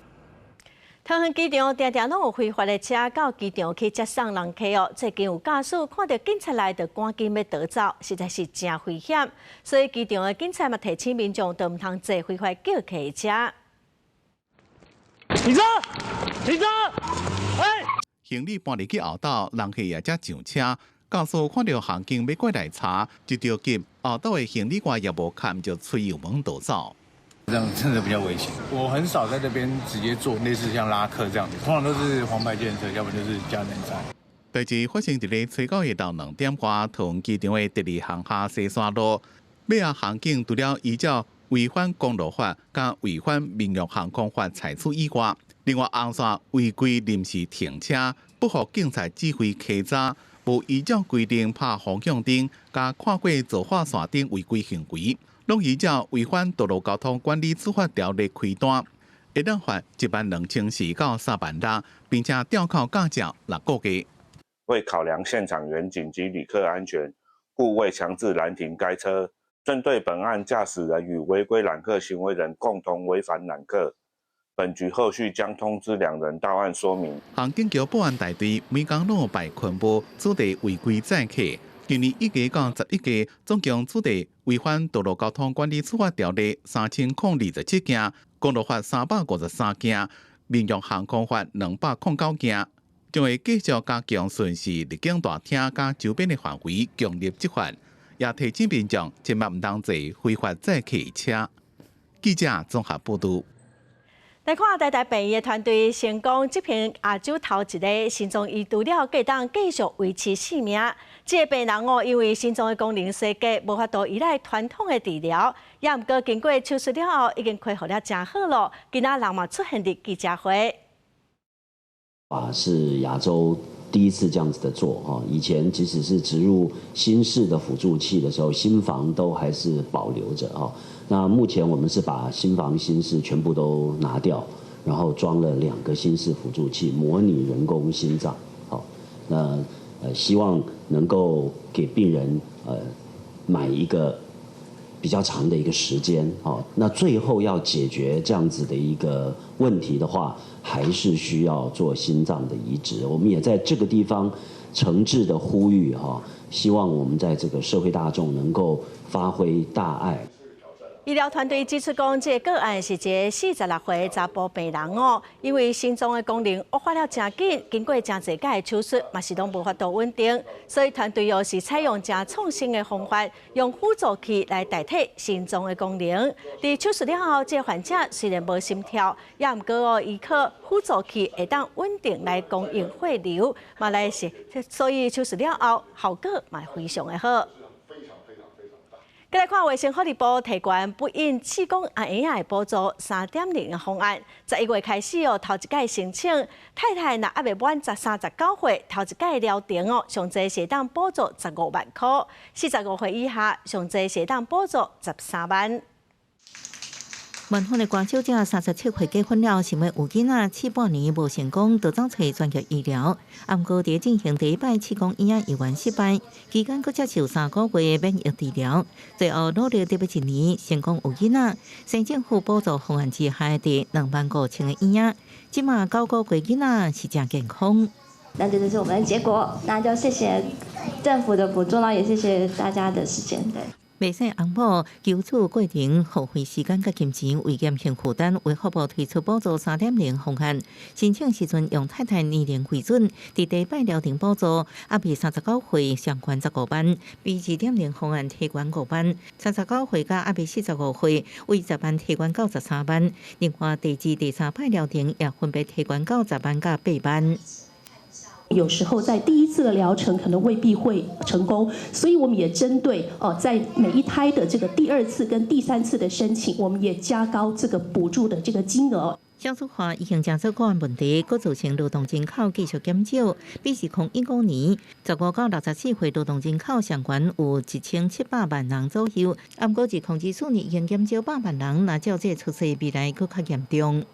桃園機場定定攏有非法的車到機場去接送人客哦。最近有駕駛看著警察來，就趕緊欲逃走，實在是誠危險。所以機場的警察嘛提醒民眾，都毋通坐非法叫客的車。停車！停車！欸！行李搬入去後斗，人客也才上車。駕駛看著航警欲過來查，一著急，後斗的行李櫃也無看，就催油門逃走。這樣真的比較危險。我很少在這邊直接做類似像拉客這樣子，通常都是黃牌計程車，要不就是加人載。代誌發生佇咧初九下晝2點外，桃園機場的第二航廈西山路，尾仔航警除了依照違反公路法佮違反民用航空法裁處以外，另外紅線違規臨時停車，不服警察指揮稽查，無依照規定拍方向燈，佮跨過造化線等違規行為，攏依照違反道路交通管理處罰條例開單，會當罰1萬2400到3萬6，並且吊扣駕照6個月。為考量現場員警及旅客安全，故未強制攔停該車。針對本案駕駛人與違規攬客行為人共同違反攬客，本局後續將通知兩人到案說明。航警局保安大隊每工攏有排勤務，取締違規載客。今年1月到11月，總共取締違反道路交通管理處罰條例3027件，公路法353件，民用航空法209件，將會繼續加強巡視入境大廳佮周邊的範圍，強力執法，也提醒民眾千萬毋通坐非法載客車。記者綜合報導。來看台大病院的團隊成功執行亞洲頭一个心臟移除了，會當繼續維持性命。這个病人哦，因為心臟的功能衰竭，無法度依賴傳統的治療，也毋過經過手術了後，已經恢復了誠好囉。今仔人嘛出現佇記者會。啊，是亞洲第一次這樣子的做哈。以前即使是植入心室的輔助器的時候，心房都還是保留着哈。那目前我們是把心房、心室全部都拿掉，然後裝了兩個心室輔助器，模擬人工心臟。好，那希望能夠給病人買一個比較長的一個時間。好，那最後要解決這樣子的一個問題的話，還是需要做心臟的移植。我們也在這個地方誠摯的呼籲哈，希望我們在這個社會大眾能夠發揮大愛。醫療團隊指出講，這個個案是一个46歲查埔病人哦，因為心臟的功能惡化了誠緊，經過誠濟擺的手術，嘛是攏無法度穩定，所以團隊又是採用誠創新的方法，用輔助器來代替心臟的功能。佇手術了後，這個患者雖然無心跳，也毋過哦，依靠輔助器會當穩定來供應血流，嘛來是，所以手術了後效果嘛非常的好。閣來看衛生福利部提懸不孕試管嬰仔的補助3.0的方案，11月開始哦，頭一擺申請，太太若猶未滿39歲，頭一擺療程哦，上濟是會當補助15萬箍；45歲以下，上濟是會當補助13萬。萬芳的關小姐37歲結婚了，想欲有囡仔，試半年無成功，就走揣專業醫療。毋過佇進行第一擺試管嬰仔猶原失敗，期間閣接受3個月免疫治療，最後努力得欲一年，成功有囡仔。省政府補助方案之下的25,000個嬰仔，這馬9個月囡仔是誠健康。那這就是我們的結果，那就謝謝政府的補助啦，也謝謝大家的時間。對。袂使翁某求助過程耗費時間佮金錢，為減輕負擔，衛福部推出補助3.0方案。申請時陣用太太年齡為準，佇第一擺療程補助，猶未39歲上懸15萬，比2.0方案提懸5萬。39歲佮猶未45歲，為10萬提懸到13萬。另外，第二、第三擺療程也分別提懸到10萬佮8萬。有時候在第一次的療程可能未必會成功，所以我們也針對哦，在每一胎的這個第二次跟第三次的申請，我們也加高這個補助的這個金額。少子化已經成做國安問題，閣造成勞動人口繼續減少。比2015年，15到64歲勞動人口上懸有1700萬人左右，毋過2024年已經減少100萬人，若照這個趨勢，未來閣較嚴重。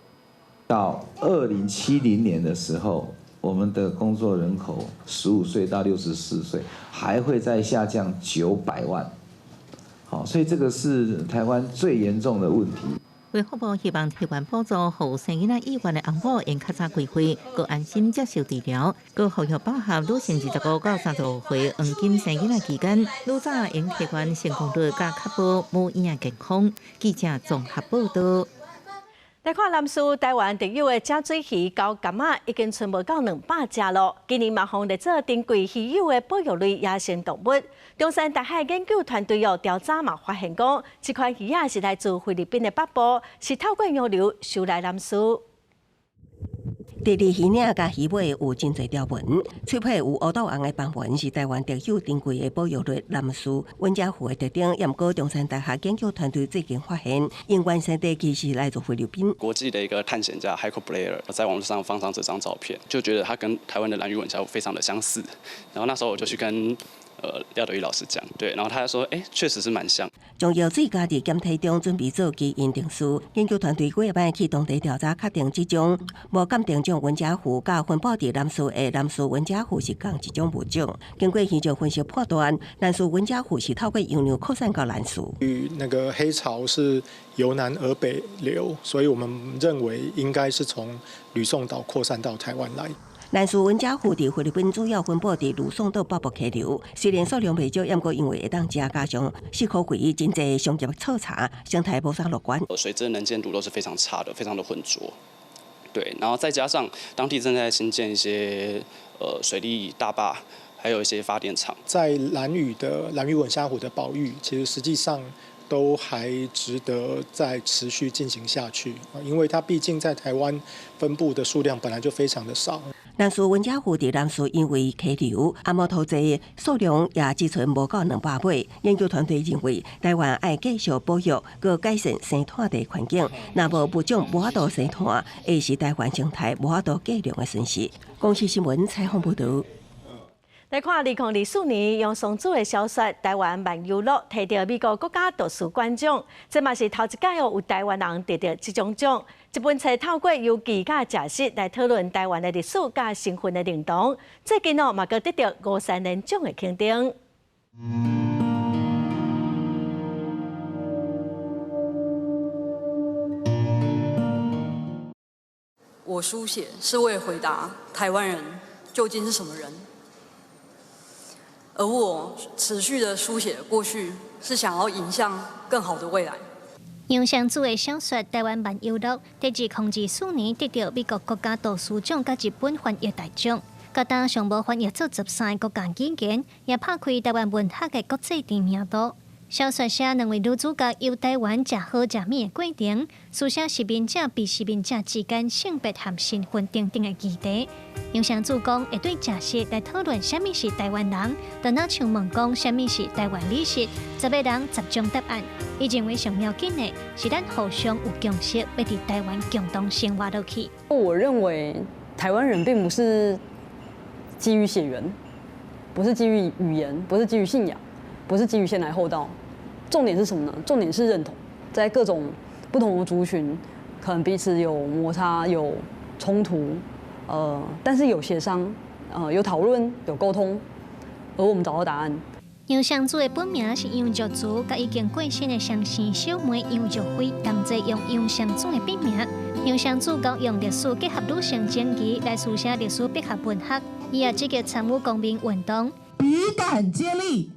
到2070年的時候，我們的工作人口15歲到64歲還會再下降900萬，好，所以這個是台灣最嚴重的問題。衛福部希望提懸補助，予生囡仔意願的翁某會較早規劃，閣安心接受治療。閣呼籲包含女性25到35歲黃金生囡仔期間，愈早用提懸成功率，佮確保母嬰健康。記者綜合報道。來看南勢台灣特有的井水魚猴柑仔，已經賰無夠200隻囉。今年嘛予列做珍貴稀有的保育類野生動物。中山大學研究團隊哦調查嘛發現講，這款魚仔是來自菲律賓的北部，是透過洋流輸來南勢。佇魚嶺佮魚尾有真濟條紋，喙皮有烏豆紅的斑紋，是台灣特有珍貴的保育類南勢紋鮫魚的特徵。毋過中山大學研究團隊最近發現，𪜶原生地其實來自菲律賓。國際的一個探險家 Heiko Bleher 在網路上放上這張照片，就覺得他跟台灣的蘭嶼紋鮫非常的相似。然後那時候我就去跟廖德裕老師講，對，然後他就說，欸，確實是蠻像。將藥水加佇檢體中，準備做基因定序。研究團隊幾下擺去當地調查，確定這種無鑑定種紋鮫魚，佮分布佇南勢的南勢紋鮫魚是仝一種物種。經過魚肉分析判斷，南勢紋鮫魚是透過洋流擴散到南勢。與那個黑潮是由南而北流，所以我們認為應該是從呂宋島擴散到台灣來。南勢紋鮫魚佇菲律賓主要分布佇呂宋島北部溪流，雖然數量袂少，毋過因為會當食，加上適可肥真濟商業錯查，生態無啥樂觀。水質能見度都是非常差的，非常的渾濁。對，然後再加上當地正在興建一些水利大壩，還有一些發電廠。在蘭嶼的蘭嶼吻蝦虎的保育，其實實際上都還值得再持續進行下去，因為它畢竟在台灣分布的數量本來就非常的少。南勢紋蝦虎佇南勢因為溪流、阿摩托濟，數量也只賰無夠200尾。研究團隊認為，台灣愛繼續保育，閣改善生態的環境。若無物種無法度生態，會是台灣生態無法度計量的損失。公視新聞採訪報導。來看2024年楊松子的小說《台灣漫遊錄》提到美國國家圖書館獎，這嘛是頭一屆有台灣人得到這種獎。這本冊透過遊記佮食食來討論台灣的歷史佮身份的認同，最近哦嘛閣得到吳三連獎的肯定。我書寫是為回答台灣人究竟是什麼人。而我持續的書寫過去，是想要迎向更好的未來。楊尚子的小說《台灣漫遊錄》佇2024年得到美國國家圖書獎佮日本翻譯大獎，佮當上無翻譯做13個國家語言，也拍開台灣文學的國際知名度。小說寫兩位女主角遊台灣食好食物的過程，書寫殖民者被殖民者之間性別和身份等等的議題。楊尚子講會對食食來討論啥物是台灣人，就若像問講啥物是台灣美食，10個人10種答案。伊認為上要緊的是咱互相有共識，欲佇台灣共同生活落去。我認為台灣人並不是基於血緣，不是基於語言，不是基於信仰，不是基於先來後到。重點是什麼呢？重點是認同，在各種不同的族群，可能彼此有摩擦、有衝突，但是有協商，有討論、有溝通，而我們找到答案。楊尚子的本名是楊玉珠，佮已經過身的雙生小妹楊玉輝同齊用楊尚子的筆名。楊尚子講用歷史結合女性情誼來書寫歷史筆合文學，伊也積極參與公民運動。筆桿接力。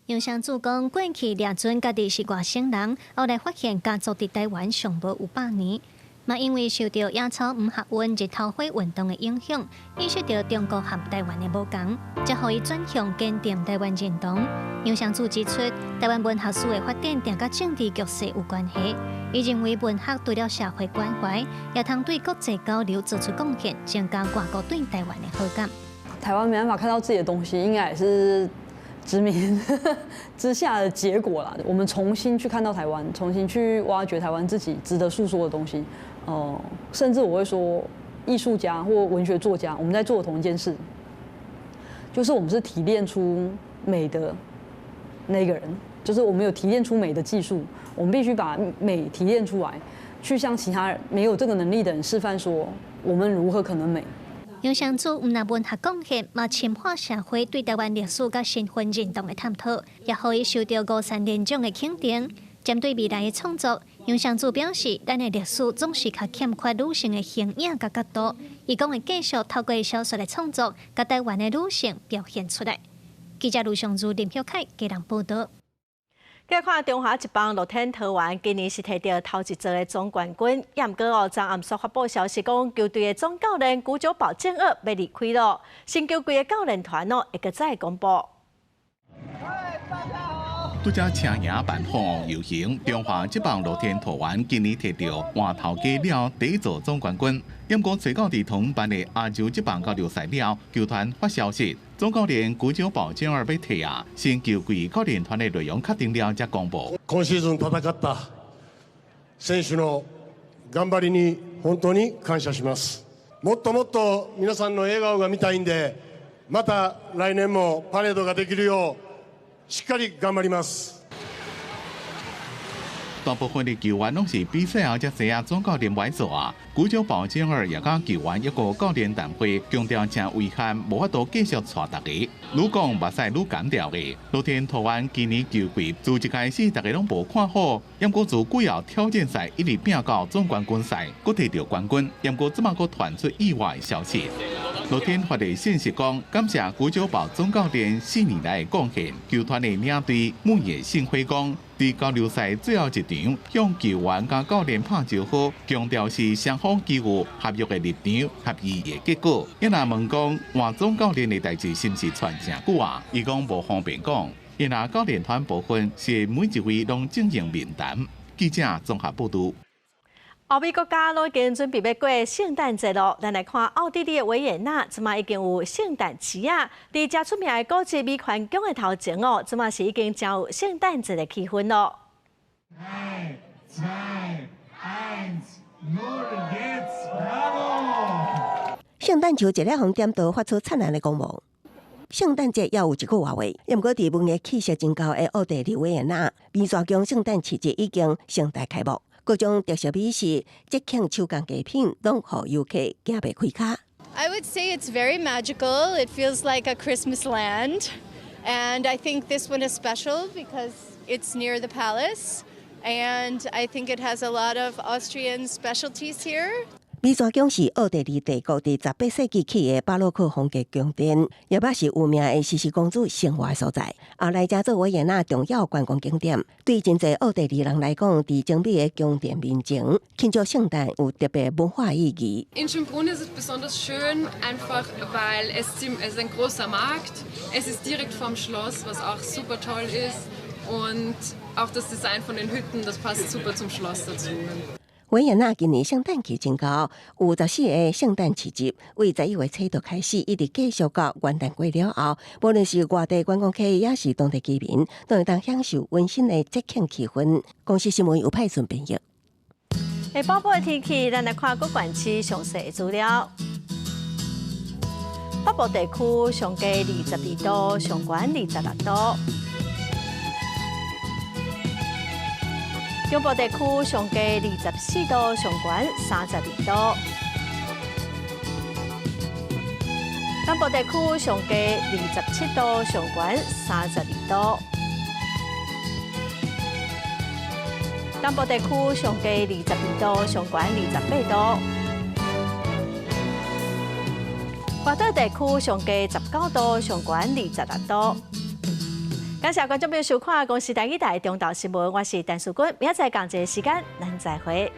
楊尚子講，過去掠準家己是外省人，後來發現家族佇台灣上無有100年，嘛因為受到野草毋合運日頭花運動的影響，意識到中國和台灣的無仝，才予伊轉向堅定台灣認同。楊尚子指出，台灣文學史的發展定佮政治局勢有關係。伊認為文學除了社會關懷，也通對國際交流做出貢獻，增加外國對台灣的好感。台灣沒辦法看到自己的東西，應該也是殖民之下的結果啦。我們重新去看到台灣，重新去挖掘台灣自己值得訴說的東西。甚至我會說，藝術家或文學作家，我們在做同一件事，就是我們是提煉出美的那個人，就是我們有提煉出美的技術，我們必須把美提煉出來，去向其他沒有這個能力的人示範說，我們如何可能美。楊尚子毋但文學貢獻，嘛深化社會對台灣歷史佮身份認同的探討，也予伊受到吳三連獎的肯定。針對未來的創作，楊尚子表示，咱的歷史總是較欠缺女性的形影佮角度。伊講會繼續透過小說的創作，共台灣的女性表現出來。記者盧尚如、林曉凱家人報導。來看中華職棒樂天桃園今年是提著頭一座的總冠軍，也毋過哦，昨暗煞發布消息講，球隊的總教練古久保健二欲離開囉，新球季的教練團哦會閣再公布。拄才車贏辦放遊行，中華職棒樂天桃園今年提著換頭家了第一座總冠軍。毋過隨到佇同班的亞洲職棒交流賽了，球團發消息，總教練古久保健二欲退啊，新球季教練團的內容確定了才公布。今シーズン戦った選手の頑張りに本当に感謝します。もっともっと皆さんの笑顔が見たいんで、また来年もパレードができるようしっかり頑張ります。大部分的球員攏是比賽後才知影總教練䆀做啊。古久保健二也佮球員一個教練談會，強調誠遺憾，無法度繼續帶大家。愈講目屎愈乾掉的。樂天桃園今年球季自一開始大家攏無看好，毋過自季後挑戰賽一直拼到總冠軍賽，閣提著冠軍。毋過這馬閣傳出意外消息。乐天發的信息講，感謝古久保總教練4年來的貢獻。球團的領隊木野信輝講，佇交流賽最後一場向球員佮教練拍招呼，強調是雙方基於合約的立場合意的結果。伊若問講換總教練的代誌是毋是傳誠久啊？伊講無方便講。伊若教練團部分是每一位攏進行面談。記者綜合報導。歐美國家攏已經準備欲過聖誕節囉，咱來看奧地利的維也納，這馬已經有聖誕市仔，佇誠出名的古蹟美泉宮的頭前哦，這馬是已經誠有聖誕節的氣氛囉。 Drei, zwei, eins, null, jetzt, bravo！聖誕樹一粒予點著，發出燦爛的光芒。聖誕節猶有一個外月，毋過佇文藝氣息真厚的奧地利維也納，美泉宮聖誕市集已經盛大開幕。各種特色美食、節慶手工藝品，攏予遊客行袂開跤。 I would say it's very magical. It feels like a Christmas land. And I think this one is special because it's near the palace. And I think it has a lot of Austrian specialties here. 美泉宮是奧地利帝國佇18世紀起的巴洛克風格宮殿，也捌是有名的茜茜公主生活的所在。後來才做維也納重要觀光景點。對真濟奧地利人來講，佇精美的宮殿面前慶祝聖誕有特別文化意義。 In Schönbrunn ist es besonders schön, einfach weil es ist ein großer Markt, es ist direkt vorm Schloss, was auch super toll ist, und auch das Design von den Hütten, das passt super zum Schloss dazu. 維也納今年聖誕氣真厚，有14個聖誕市集，為11月初就開始，一直繼續到元旦過了後，無論是外地觀光客，抑是當地居民，都會當享受溫馨的節慶氣氛。公視新聞有派順編譯。下晡晡的天氣，咱來看各縣市詳細的資料。北部地區上低22度，上懸26度。中部地區上低24度，上懸32度。南部地區上低27度，上懸32度。南部地區上低22度，上懸28度。外島地區上低19度，上懸26度。感謝觀眾朋友收看《公視台語台》中晝新聞，我是陳淑君，明仔載仝一个時間，咱再會。